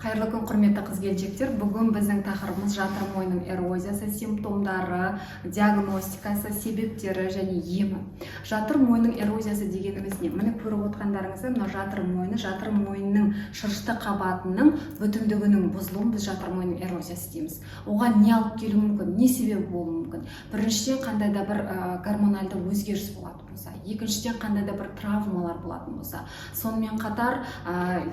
Қайырлы күн, құрметті қыз келіншектер! Бүгін біздің тақырыбымыз: жатыр мойнының эрозиясы, симптомдары, диагностикасы, себептері және емі. Жатыр мойнының эрозиясы дегеніміз не? Міне, көріп отқандарыңыздай, мынау жатыр мойны. Жатыр мойнының шырышты қабатының бүтіндігінің бұзылуын біз жатыр мойнының эрозиясы дейміз. Оған не алып келуі мүмкін, не себебі болуы мүмкін? Біріншіден, қандай да бір гормональды өзгеріс болатын болса, екіншіден, қандай да бір травмалар болатын болса, сонымен қатар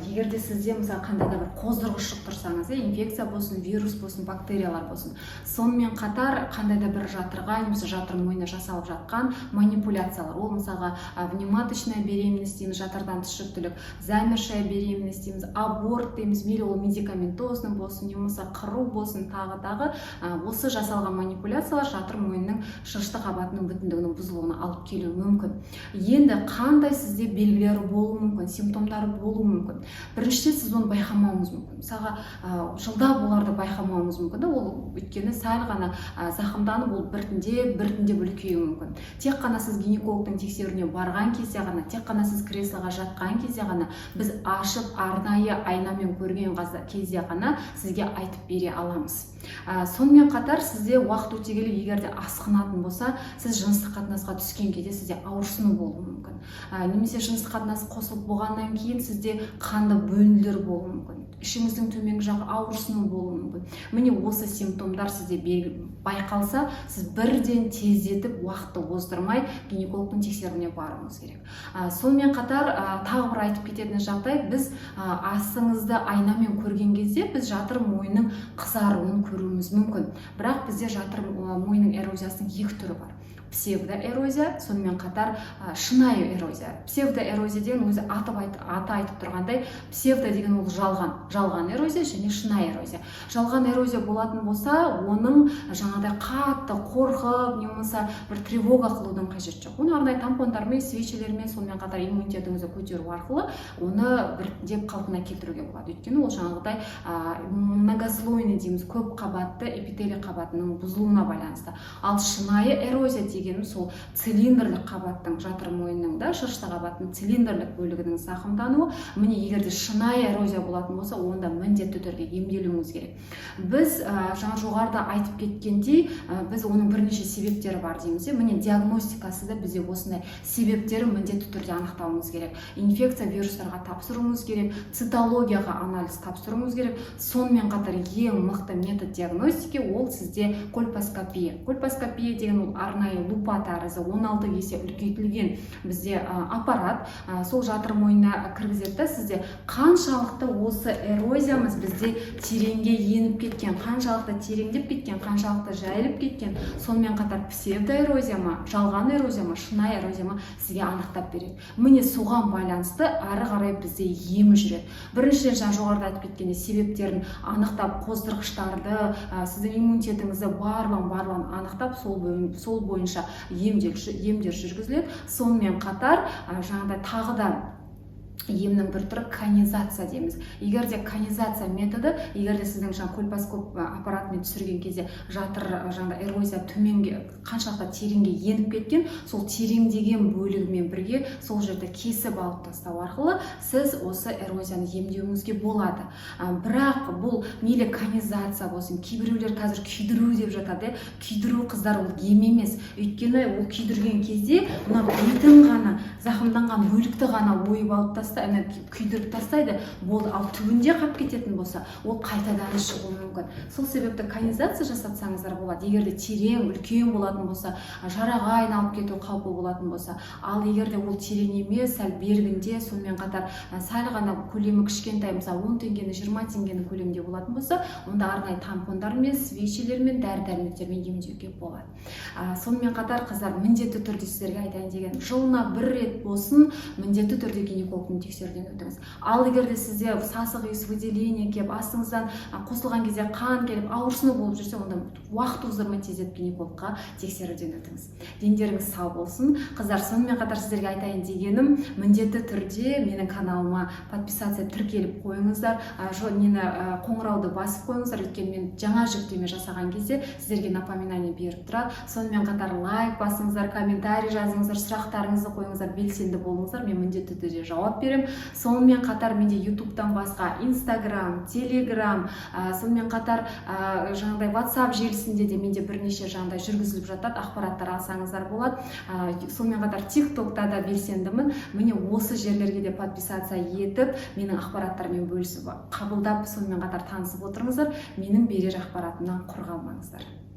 егер де сізде, мысалы, қандай да бір қоздырғыш жұқтырсаңыз, иә, инфекция болсын, вирус болсын, бактериялар болсын, сонымен қатар қандай да бір жатырға немесе жатыр мойнына жасалып жатқан манипуляциялар, ол, мысалға, внематочная беременность дейміз, жатырдан тыс жүктілік, замершая беременность дейміз, аборт дейміз, мейлі ол медикаментозный болсын, не болмаса қыру болсын, тағы тағы осы жасалған манипуляциялар жатыр мойнының шырышты қабатының бүтіндігінің бұзылуына алып келуі мүмкін. Енді қандай сізде белгілері болуы мүмкін, симптомдары болуы мүмкін? Біріншіден, сіз оны байқамауыңыз мүмкін. Мысалға, жылдап оларды байқамауыңыз мүмкін да. Ол өйткені сәл ғана зақымданып, ол біртіндеп біртіндеп үлкеюі мүмкін. Тек қана сіз гинекологтың тексеруіне барған кезде ғана, тек қана сіз креслоға жатқан кезде ғана, біз ашып, арнайы айнамен көрген кезде ғана сізге айтып бере аламыз. Сонымен қатар сізде уақыт өте келе, егер де асқынатын болса, сіз жыныстық қатынасқа түскен кезде сізде ауырсыну болуы мүмкін немесе жыныстық қатынас қосылып болғаннан кейін сізде қанды бөлінулер болуы мүмкін, ішіңіздің төменгі жағы ауырсыну болуы мүмкін. Міне, осы симптомдар сізде байқалса, сіз бірден тездетіп, уақытты оздырмай гинекологтың тексеруіне баруыңыз керек. Сонымен қатар тағы бір айтып кететін жағдай: біз астыңызды айнамен көрген кезде біз жатыр мойнының қызаруын көруіміз мүмкін. Бірақ бізде жатыр мойнының эрозиясының екі түрі бар: псевдоэрозия, сонымен қатар шынайы эрозия. Псевдоэрозия деген өзі аты айтып тұрғандай, псевдо деген ол жалған, жалған эрозия және шынайы эрозия. Жалған эрозия болатын болса, оның жаңағыдай қатты қорқып, не болмаса бір тревога қылудың қажеті жоқ. Оны арнайы тампондармен, свечелермен, сонымен қатар иммунитетіңізді көтеру арқылы оны біртіндеп қалпына келтіруге болады. Өйткені ол жаңағыдай многослойный дейміз, көп қабатты эпителий қабатының бұзылуына байланысты. Ал шынайы эрозия дегеніміз сол цилиндрлік қабаттың, жатыр мойнының да шырышты қабаттың цилиндрлік бөлігінің зақымдануы. Міне, егер де шынайы эрозия болатын болса, онда міндетті түрде емделуіңіз керек. Біз жаңа жоғарыда айтып кеткендей, біз оның бірнеше себептері бар дейміз, иә. Міне, диагностикасы да бізде осындай: себептерін міндетті түрде анықтауыңыз керек, инфекция, вирустарға тапсыруыңыз керек, цитологияға анализ тапсыруыңыз керек. Сонымен қатар ең мықты метод диагностики ол сізде кольпоскопия. Кольпоскопия деген ол арнайы лупа тәрізді 16 есе үлкейтілген бізде аппарат. Сол жатыр мойнына кіргізеді да, сізде қаншалықты осы эрозиямыз бізде тереңге еніп кеткен, қаншалықты тереңдеп кеткен, қаншалықты жайылып кеткен, сонымен қатар псевдоэрозия ма, жалған эрозия ма, шынайы эрозия ма, сізге анықтап береді. Міне, соған байланысты ары қарай бізде емі жүреді. Біріншіден, жаңа жоғарыда айтып кеткендей, себептерін анықтап, қоздырғыштарды, сіздің иммунитетіңізді, барлығын барлығын анықтап, сол бойынша емдер жүргізіледі. Сонымен қатар жаңағыдай тағы да емнің бір түрі конизация дейміз. Егер де конизация методы, егер де сіздің жаңа кольпоскоп аппаратымен түсірген кезде жатыр жаңағыдай эрозия төменге қаншалықты тереңге еніп кеткен, сол тереңдеген бөлігімен бірге сол жерді кесіп алып тастау арқылы сіз осы эрозияны емдеуіңізге болады. Бірақ бұл мейлі конизация болсын, кейбіреулер қазір күйдіру деп жатады, иә. Күйдіру, қыздар, ол ем емес. Өйткені ол күйдірген кезде мына бетін ғана, зақымданған бөлікті ғана ойып алып тастайды, ана күйдіріп тастайды, болды. Ал түбінде қалып кететін болса, ол қайтадан шығуы мүмкін. Сол себепті конизация жасатсаңыздар болады, егер де терең, үлкен болатын болса, жараға айналып кету қаупі болатын болса. Ал егер де ол терең емес, сәл бергінде, сонымен қатар сәл ғана көлемі кішкентай, мысалы, 10 теңгені, 20 теңгенің көлемінде болатын болса, онда арнайы тампондармен, свечелермен, дәрі дәрмектермен емдеуге болады. Сонымен қатар, қыздар, міндетті түрде сіздерге айтайын дегенім: жылына бір рет болсын міндетті түрде гинекологтың тексеруден өтіңіз. Ал егер де сізде сасық иіс, выделение келіп, астыңыздан қосылған кезде қан келіп, ауырсыну болып жүрсе, онда уақыт оздырмай тездетіп гинекологқа тексеруден өтіңіз. Дендеріңіз сау болсын, қыздар! Сонымен қатар сіздерге айтайын дегенім: міндетті түрде менің каналыма подписаться, тіркеліп қойыңыздар, нені, қоңырауды басып қойыңыздар. Өйткені мен жаңа жүктеме жасаған кезде сіздерге напоминание беріп тұрады. Сонымен қатар лайк басыңыздар, комментарий жазыңыздар, сұрақтарыңызды қойыңыздар, белсенді болыңыздар. Мен міндетті түрде жауап беремін. беремін. Сонымен қатар менде Ютубтан басқа Инстаграм, Телеграм, сонымен қатар жаңағыдай WhatsApp желісінде де менде бірнеше жаңағыдай жүргізіліп жатады, ақпараттар алсаңыздар болады. Сонымен қатар Тик Токта да белсендімін. Міне, осы жерлерге де подписаться етіп, менің ақпараттарыммен бөлісіп, қабылдап, сонымен қатар танысып отырыңыздар. Менің берер ақпаратымнан құр қалмаңыздар.